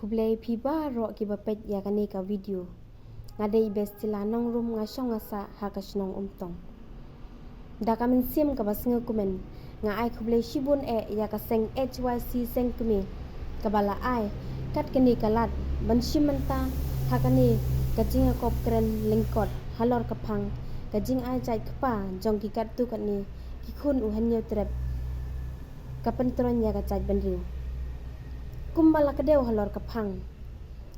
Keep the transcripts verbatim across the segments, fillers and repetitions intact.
Khublei phi baroh kiba peit ïa kane ka video. Nga dei Bestila Nongrum, nga shong nga sah ha ka shnong Umtong. Da ka mynsiem kaba sngewkmen, nga ai khublei shibun eh ïa ka seng H Y C Seng Kmie kaba la ai kat kane ka lad ban shim bynta ha kane ka jingïakop kren lyngkot halor ka phang ka jingai jait kpa jong ki katto katne ki khun u Hynñiewtrep, ka pyntroiñ ïa ka jaitbynriew. Kumba la kdew halor ka phang,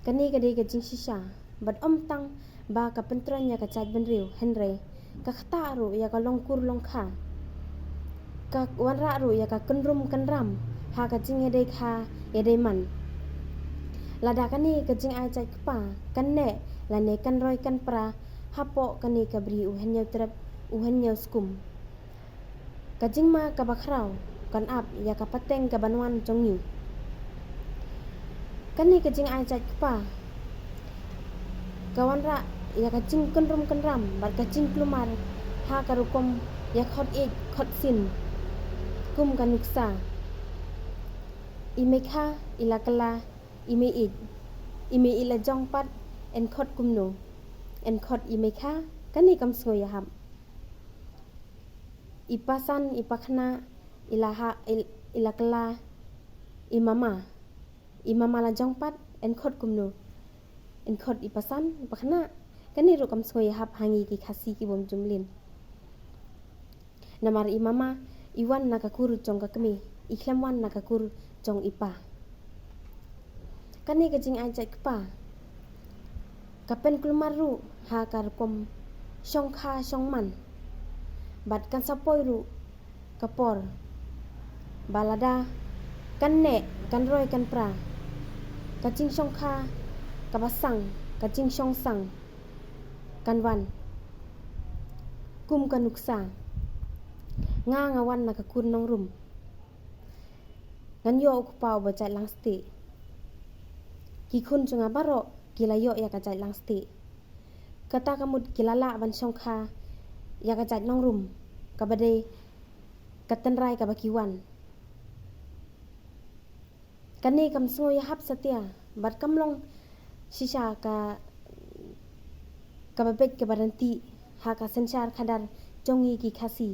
kane ka dei ka jingshisha bad ym tang ba ka pyntroiñ ïa ka jaitbynriew hynrei ka ktah ruh ïa ka longkur longkha, ka wanrah ruh ïa ka kynrum kynram ha ka jingïadei kha ïadei man. Lada kane ka jingai jait kpa kan neh lane kan roi kan pra hapoh kane ka bri u Hynñiewtrep u Hynñiewskum, ka jingma kaba khraw kan ap ïa ka pateng kaban wan jong ngi. Kane ka jingai jait kpa ka wanrah ïa ka jingkynrum kynram bad ka jingkulmar ha ka rukom ïa khot ïeit khot sin kum ka nuksa: I mei kha, i la kylla, i mei ïeit, i mei ïeit la jong pat, yn khot kumno? Yn khot i mei kha, kane kam sngew ïahap. I pasan, i pakhynnah, i la ha, i, i la kylla, i mama, i mama la jong pat, yn khot kumno? Yn khot i pasan, i pakhynnah. Kane ruh kam sngew ïahap ha ngi ki Khasi ki bym ju mlien. Namar i mama i wan na ka kur jong ka kmie, i khlem wan na ka kur jong i pa. Kane ka jingai jait kpa ka pynkulmar ruh ha ka rukom shongkha shongman bad kan sa poi ruh ka por ba lada kan neh kan roi kan pra, ka jingshongkha kaba sang, ka jingshongsang kan wan. Kum ka nuksa: Nga nga wan na ka kur Nongrum. Ngan ïoh u kpa uba jait langstieh. Ki khun jong nga baroh ki la ïoh ïa ka jait langstieh. Kata ka mut ki la lah ban shongkha ïa ka jait Nongrum kaba dei ka tynrai kaba ki wan. Kane kam sngew ïahap satia bad kam long shisha ka, kaba beit kaba ryntih ha ka synshar khadar jong ngi ki Khasi.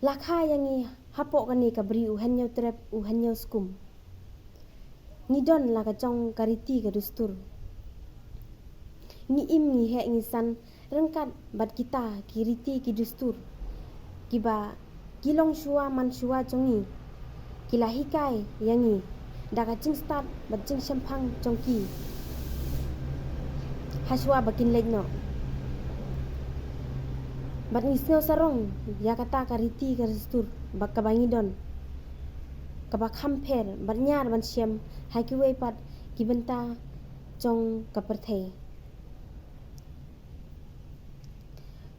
La kha ïa ngi hapoh kane ka bri u Hynñiewtrep u Hynñiewskum. Ngi don la ka jong ka riti ka dustur. Ngi im ngi heh ngi san ryngkat bad kita ki riti ki dustur kiba ki longshuwa manshuwa jong ngi. Ki la hikai ïa ngi da ka jingstad bad jingshemphang jong ki hashuwa ba kin leit noh. Bad ngi sngew sarong ïa kata ka riti ka dustur ba kaba ngi don, kaba kham pher bad ñiar ban shem ha kiwei pat ki bynta jong ka pyrthei.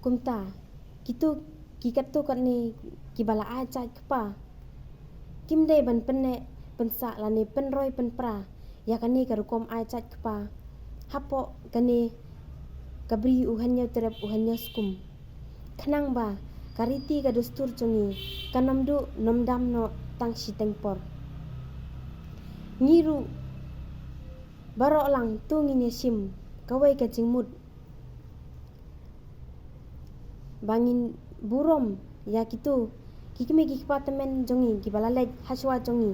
Kumta, kito ki katto katne kiba la ai jait kpa kim dei ban pynneh pynsah lane pynroi pynpra ïa kane ka rukom ai jait kpa hapoh kane ka bri u Hynñiewtrep u Hynñiewskum, khnang ba ka riti ka dustur jong ngi kan ym duh ym dam noh tang shiteng por. Ngi ruh baroh lang to ngin ïashim kawei ka jingmut ba ngin burom ïa kito ki kmie ki kpa tymmen jong ngi kiba la leit hashuwa jong ngi.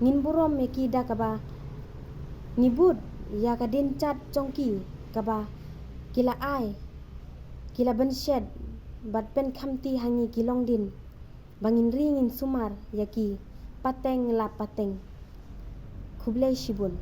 Ngin burom ïa ki da kaba ngi bud ïa ka dienjat jong ki kaba ki la ai, ki la bynshet bad pynkhamti ha ngi ki longdien ba ngin ri ngin sumar ïa ki pateng la pateng. Khublei shibun.